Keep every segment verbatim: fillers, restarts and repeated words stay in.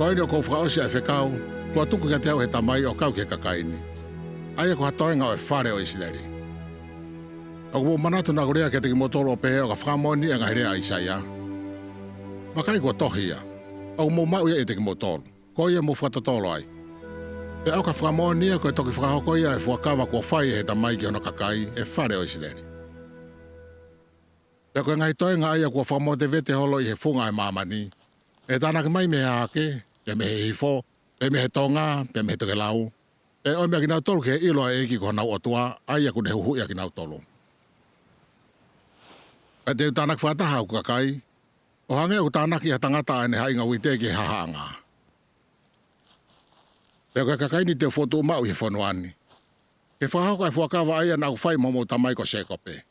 Ko ʻeni ʻoku ou fakaʻosi ʻa e fekau kuo tuku kiate au ʻe he Tamaí ʻo kau ki he kakaí ni, ʻa ia ko ha toenga ʻo e fale ʻo ʻIsilelí. ʻOku mou manatu naʻá ku lea kiate kimoutolu ʻo pehē ʻo ka fakamoʻoniʻi ʻa e ngaahi lea ʻa ʻĪsaiá? Vakai, kuo tohi ia, ʻoku mou maʻu ia ʻiate kimoutolu, ko ia mou fakatotolo ai. Pea ʻo ka fakamoʻoni ia, ko e toki fakahoko ia ʻa e fuakava kuo fai ʻe he Tamaí ki hono kakaí, ʻe fale ʻo ʻIsileli. Pea ko e ngaahi toenga ʻa ia kuo fakamovetevete holo ʻi he funga ʻo e māmaní, ʻe tānaki mai mei he hahaké, pea mei he hihifó, pea mei he tongá, pea mei he tokelaú, pea ʻe ʻomi ʻa kinautolu ki he ʻilo ʻo e ʻEiki ko honau ʻOtuá, ʻa ia ʻokú ne huhuʻi ʻa kinautolú. Pea te u tānaki fakataha ʻa hoku kakaí, ʻo hangē ʻoku tānaki ʻe ha tangata ʻa ʻene haʻinga uité ki he hahaʻangá. Pea ko e kakaí ni te u fokotuʻu maʻu ʻi he fonuá ni, ke fakahoko ʻa e fuakava ʻa ia naʻá ku fai mo hoʻomou tamai ko Sēkopé.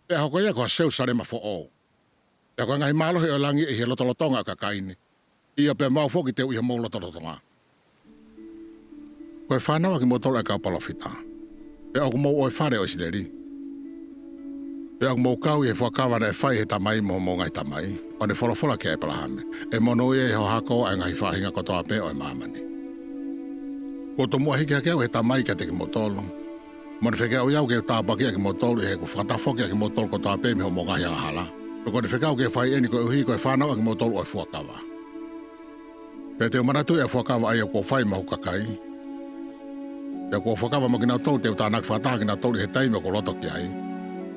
Pea ʻe hoko ia ko ha Selūsalema Foʻou, pea ko e ngaahi mālohi ʻo e langí ʻe ʻi he lotolotonga ʻo e kakaí ni; ʻio, pea mo au foki te u ʻi homou lotolotongá. Ko e fānau ʻa kimoutolu ʻa e kau palōfitá, pea ʻoku mou ʻo e fale ʻo ʻIsilelí; pea ʻoku mou kau ʻi he fuakava naʻe fai ʻe he Tamaí mo hoʻomou ngaahi tamaí, ʻo ne folofola kia ʻĒpalahame, ʻE monūʻia ʻi ho hakó ʻa e ngaahi faʻahinga kotoa pē ʻo e māmaní. Kuo tomuʻa hiki hake au ʻe he Tamaí kiate kimoutolu, mo ne fekauʻi au ke u tāpuakiʻi ʻa kimoutolu ʻi heʻeku fakatafoki ʻa kimoutolu kotoa pē mei hoʻomou ngaahi angahalá; pea kuó ne fekau ke u fai ʻeni koeʻuhí ko e fānau ʻa kimoutolu ʻo e fuakavá. Pea te u manatuʻi ʻa e fuakava ʻa ia kuó u fai mo hoku kakaí, pea kuó u fuakava mo kinautolu te u tānaki fakataha ʻa kinautolu ʻi he taimi ʻoku ou loto ki aí,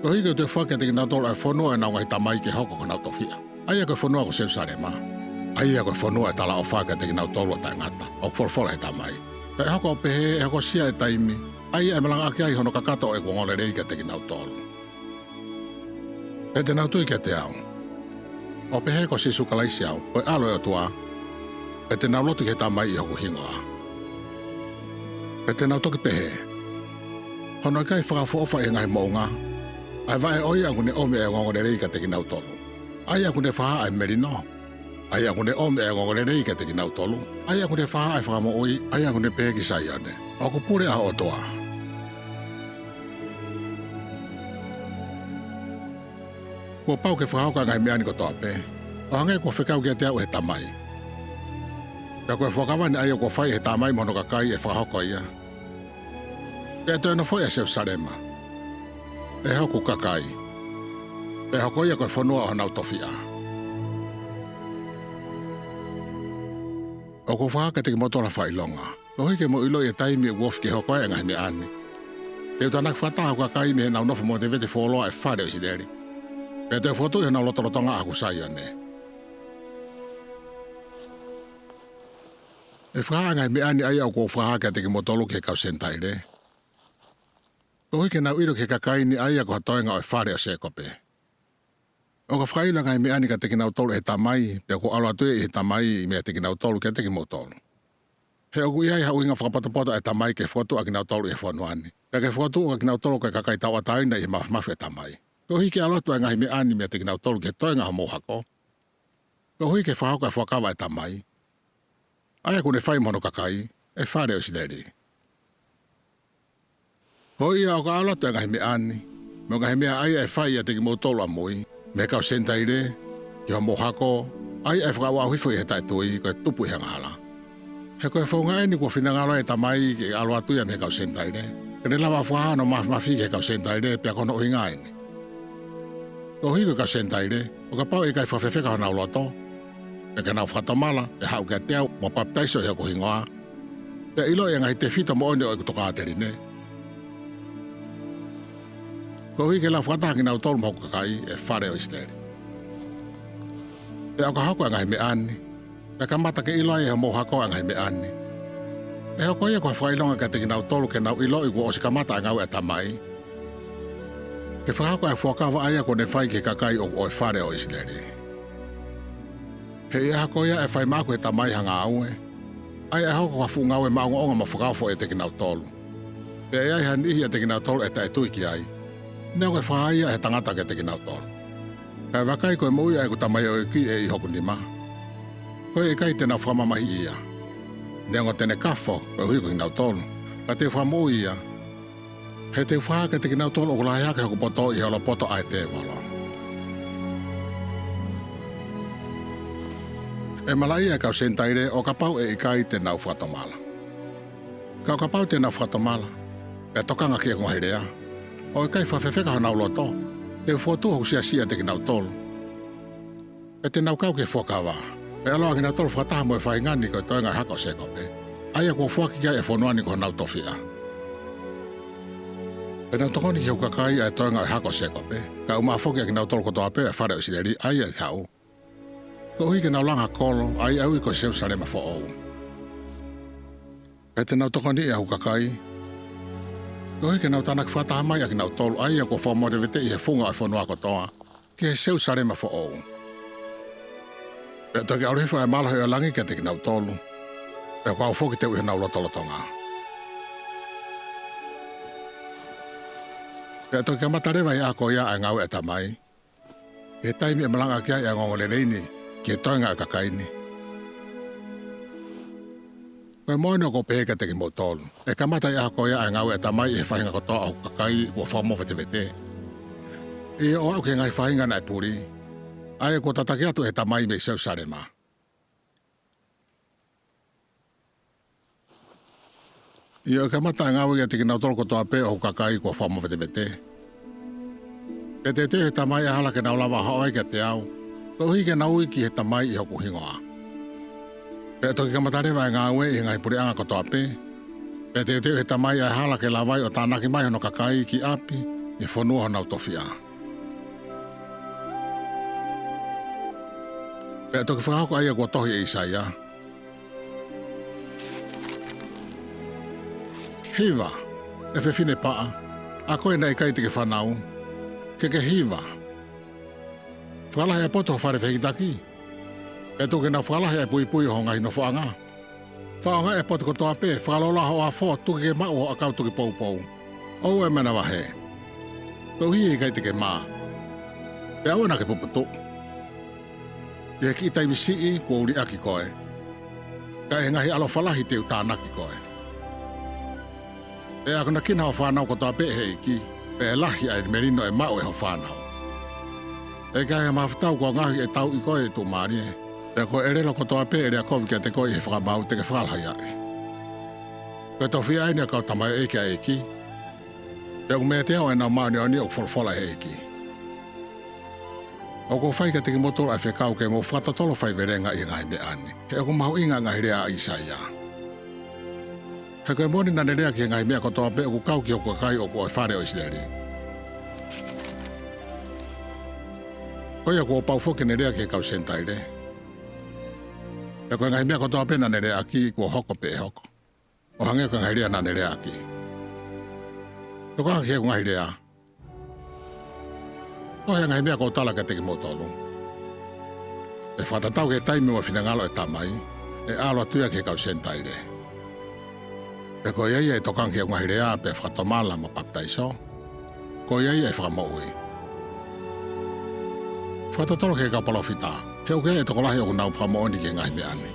koeʻuhí ke u toe foaki kiate kinautolu ʻa e fonua ʻo ʻenau ngaahi tamaí ke hoko ko honau tofiʻa, ʻa ia ko e fonua ko Selūsalemá, ʻa ia ko e fonua ʻo e talaʻofá kiate kinautolu ʻo taʻengata, ʻoku folofola ʻe he Tamaí. Pea ʻe hoko ʻo pehē ʻe hokosia ʻa e taimi ʻa ia ʻe malanga ʻaki ai hono kakato ʻo ʻeku ongoongoleleí kiate kinautolu. Pea te nau tui kiate au, ʻo pehē ko Sīsū Kalaisi au, ko e ʻAlo ʻo e ʻOtuá, pea te nau lotu ki he Tamaí ʻi hoku hingoá. Pea te nau toki pehē, Hono ʻikai fakaʻofoʻofa ʻi he ngaahi moʻungá ʻa e vaʻe ʻo ia ʻokú ne ʻomi ʻa e ongoongoleleí kiate kinautolú, ʻa ia ʻokú ne fakahā ʻa e melinó, ʻa ia ʻokú ne ʻomi ʻa e ongoongoleleí kiate kinautolú, ʻa ia ʻokú ne fakahā ʻa e fakamoʻuí, ʻa ia ʻokú ne pehē ki Saione, ʻOku pule ʻa ho ʻOtuá. Kuo pau ke fakahoko ʻa e ngaahi meʻá ni kotoa pē, ʻo hangē kuo fekau kiate au ʻe he Tamaí. Pea ko e fuakavá ni ʻa ia kuo fai ʻe he Tamaí mo hono kakaí ʻe fakahoko ia. Pea ʻe toe nofoʻi ʻa Selūsalema, ʻe hoku kakaí, pea ʻe hoko ia ko e fonua ʻo honau tofiʻá. ʻOku ou fakahā kiate kimoutolu ha fakaʻilonga, koeʻuhí ke mou ʻiloʻi ʻa e taimi ʻoku ofi ke hoko ai ʻa e ngaahi meʻá ni, te u tānaki fakataha ʻa hoku kakaí mei heʻenau nofo movetevete fuoloa ʻo e fale ʻo ʻIsileli, pea te u fokotuʻu ʻi honau lotolotongá ʻa hoku Saioné. ʻE fakahā ʻa e ngaahi meʻá ni ʻa ia ʻoku ou fakahā kiate kimoutolú ki he kau Senitailé, koeʻuhí ke nau ʻilo ki he kakaí ni ʻa ia ko ha toenga ʻo e fale ʻo Sēkopé. ʻO ka fakaʻilo ʻa e ngaahi meʻá ni kiate kinautolu ʻe he Tamaí, pea kuo ʻalu atu ia ʻi he Tamaí meiate kinautolu kiate kimoutolu. He ʻoku ʻi ai ha ʻuhinga fakapotopoto ʻa e Tamaí ke fokotuʻu ʻa kinautolu ʻi he fonuá ni, pea ke fokotuʻu ʻa kinautolu ko e kakai tauʻatāina ʻi he māfimafi ʻo e Tamaí, koeʻuhí ke ʻalu atu ʻa e ngaahi meʻá ni meiate kinautolu ki he toenga ʻo homou hakó, koeʻuhí ke fakahoko ʻa e fuakava ʻa e Tamaí, ʻa ia ʻokú ne fai mo hono kakaí, ʻe fale ʻo ʻIsilelí. Ko ia, ʻo ka ʻalu atu ʻa e ngaahi meʻá ni, mo e ngaahi meʻa ʻa ia ʻe fai ʻiate kimoutolu ʻamuí, mei he kau Senitailé, ki homou hakó, ʻa ia ʻe fakaʻauʻauhifo ʻi he taʻetui, ko e tupu ʻi he angahalá. He ko e founga ʻeni kuo finangalo ai ʻa e Tamaí ke ʻalu atu ia mei he kau Senitailé, ke ne lava ʻo fakahā hono māfimafí ki he kau Senitailé, pea ko hono ʻuhingá ʻeni, koeʻuhí ko e kau Senitailé, ʻo kapau ʻe ʻikai fakafefeka honau lotó, pea ke nau fakatomala, pea haʻu kiate au, mo papitaiso ʻi hoku hingoá, pea ʻiloʻi ʻa e ngaahi tefito moʻoni ʻo ʻeku tokāteliné, koeʻuhí ke lau fakataha ʻa kinautolu mo hoku kakaí, ʻe fale ʻo ʻIsileli. Pea ʻo ka hoko ʻa e ngaahi meʻá ni, pea kamata ke ʻilo ai ʻe homou hakó ʻa e ngaahi meʻá ni, ʻe hoko ia ko ha fakaʻilonga kiate kinautolu ke nau ʻiloʻi kuo ʻosi kamata ʻa e ngāue ʻa e Tamaí, ke fakahoko ʻa e fuakava ʻa ia kuó ne fai ki he kakai ʻoku ʻo e fale ʻo ʻIsilelí. He ʻi he ʻaho ko iá ʻe fai maʻaku ʻe he Tamaí ha ngāue, ʻa ia ʻe hoko ko ha fuʻu ngāue maʻongoʻonga mo fakaofo ʻiate kinautolu, pea ʻe ʻi ai ha niʻihi ʻiate kinautolu ʻe taʻetui ki ai, neongo ʻe fakahā ia ʻe ha tangata kiate kinautolu. Kae vakai, ko e moʻui ʻa ʻeku tamaioʻeikí ʻe ʻi hoku nimá. Ko ia ʻe ʻikai te nau fakamamahiʻi ia, neongo te ne kafo koeʻuhí ko kinautolu, ka te u fakamoʻui ia, he te u fakahā kiate kinautolu ʻoku lahi hake hoku potó ʻi he olopoto ʻa e tēvoló. ʻE malaʻia ʻa e kau Senitailé ʻo kapau ʻe ʻikai te nau fakatomala. Ka ʻo kapau te nau fakatomala, pea tokanga ki heʻeku ngaahi leá, ʻo ʻikai fakafefeka honau lotó, te u fokotuʻu hoku siasí ʻiate kinautolu, pea te nau kau ki he fuakavá, pea ʻe ʻalu ʻa kinautolu fakataha mo e faʻahingá ni ko e toenga ʻo e hako ʻo Sēkopé, ʻa ia kuó u foaki ki ai ʻa e fonuá ni ko honau tofiʻá. Pea te nau tokoni ki hoku kakaí, ʻa e toenga ʻo e hako ʻo Sēkopé, kae ʻumaʻā foki ʻa kinautolu kotoa pē ʻo e fale ʻo ʻIsilelí, ʻa ia ʻe haʻú, koeʻuhí ke nau langa ha kolo, ʻa ia ʻe ui ko Selūsalema Foʻoú. Pea te nau tokoniʻi ʻa hoku kakaí, koeʻuhí ke nau tānaki fakataha mai ʻa kinautolu, ʻa ia kuo fakamoveteveteʻi ʻi he funga ʻo e fonuá kotoa, ki he Selūsalema Foʻoú. Pea ʻe toki ʻalu hifo ʻa e mālohi ʻo e langí kiate kinautolu, pea ko au foki te u ʻi honau lotolotongá. Pea ʻe toki kamata leva ʻi he ʻaho ko iá ʻa e ngāue ʻa e Tamaí, ʻi he taimi ʻe malangaʻaki ai ʻa e ongoongoleleí ni ki he toenga ʻo e kakaí ni. Ko e moʻoni ʻoku ou pehē kiate kimoutolu, ʻe kamata ʻi he ʻaho ko iá ʻa e ngāue ʻa e Tamaí ʻi he faʻahinga kotoa ʻo hoku kakaí kuo fakamoveteveté, ʻio, ʻo aʻu ki he ngaahi faʻahinga naʻe pulí, ʻa ia kuo tataki atu ʻe he Tamaí mei Selūsalemá. ʻIo, ʻe kamata ʻa e ngāué ʻiate kinautolu kotoa pē ʻo hoku kakaí kuo fakamoveteveté. Pea teuteu ʻe he Tamaí ʻa e hala ke nau lava ʻo haʻu ai kiate au, koeʻuhí ke nau ui ki he Tamaí ʻi hoku hingoá. Pea ʻe toki kamata leva ʻa e ngāué ʻi he ngaahi puleʻanga kotoa pē, pea teuteu ʻe he Tamaí ʻa e hala ke lava ai ʻo tānaki mai hono kakaí ki ʻapi ʻi he fonua ʻo honau tofiʻá. Pea ʻe toki fakahoko ʻa ia kuo tohi ʻe ʻĪsaiá: Hiva, ʻe fefine paʻa, ʻa koe naʻe ʻikai te ke fānaú, ke ke hiva. Fakalahi ʻa e potu ho fale fehikitakí, pea tuku ke nau fakalahi ʻa e puipui ʻo ho ngaahi nofoʻangá. Fakaʻaongaʻi ʻa e potu kotoa pē, fakalōloa hoʻo afó, tuki ke maʻu ʻa ho ʻakau tuki poupoú. ʻOua ʻe manavahē, koeʻuhí ʻe ʻikai te ke mā, pea ʻoua naʻá ke puputuʻu. ʻI he kiʻi taimi siʻi kuó u liʻaki koe, ka ʻi he ngaahi ʻaloʻofa lahi te u tānaki koe. ʻE akonekina hoʻo fānau kotoa pē ʻe he ʻEikí, pea ʻe lahi ʻa e melino ʻe maʻu ʻe hoʻo fānaú. ʻE ʻikai ha mahafu tau kuo ngaohi ke tauʻi koe ʻe tuʻumālie, pea ko e ʻelelo kotoa pē ʻe lea kovi kiate koe ʻi he fakamaau te ke fakalahaiaʻi. Ko e tofiʻa ʻeni ʻo e kau tamaioʻeiki ʻa e ʻEikí, pea ʻoku meiate au ʻa ʻenau māʻoniʻoní, ʻoku folofola ʻe he ʻEikí. ʻOku ou fai kiate kimoutolu ʻa e fekau ke mou fakatotolo faivelenga ʻi he ngaahi meʻá ni, he ʻoku mahuʻinga ʻa e ngaahi lea ʻa ʻĪsaiá. He ko e moʻoni naʻá ne lea ki he ngaahi meʻa kotoa pē ʻoku kau ki hoku kakaí ʻoku ʻo e fale ʻo ʻIsilelí. Ko ia kuo pau foki ke ne lea ki he kau Senitailé. Pea ko e ngaahi meʻa kotoa pē naʻá ne leaʻakí kuo hoko pea ʻe hoko, ʻo hangē ko e ngaahi lea naʻá ne leaʻakí. Tokanga ki heʻeku ngaahi leá. Tohi ʻa e ngaahi meʻa kuó u tala kiate kimoutolú, pea fakatatau ki he taimi mo e finangalo ʻo e Tamaí, ʻe ʻalu atu ia ki he kau Senitailé. Pea ko ia ia ʻe tokanga ki heʻeku ngaahi leá, pea fakatomala mo papitaisó, ko ia ia ʻe fakamoʻui. Fakatotolo ki he kau palōfitá, he ʻoku ʻi ai ʻa e tokolahi ʻoku nau fakamoʻoni ki he ngaahi meʻá ni.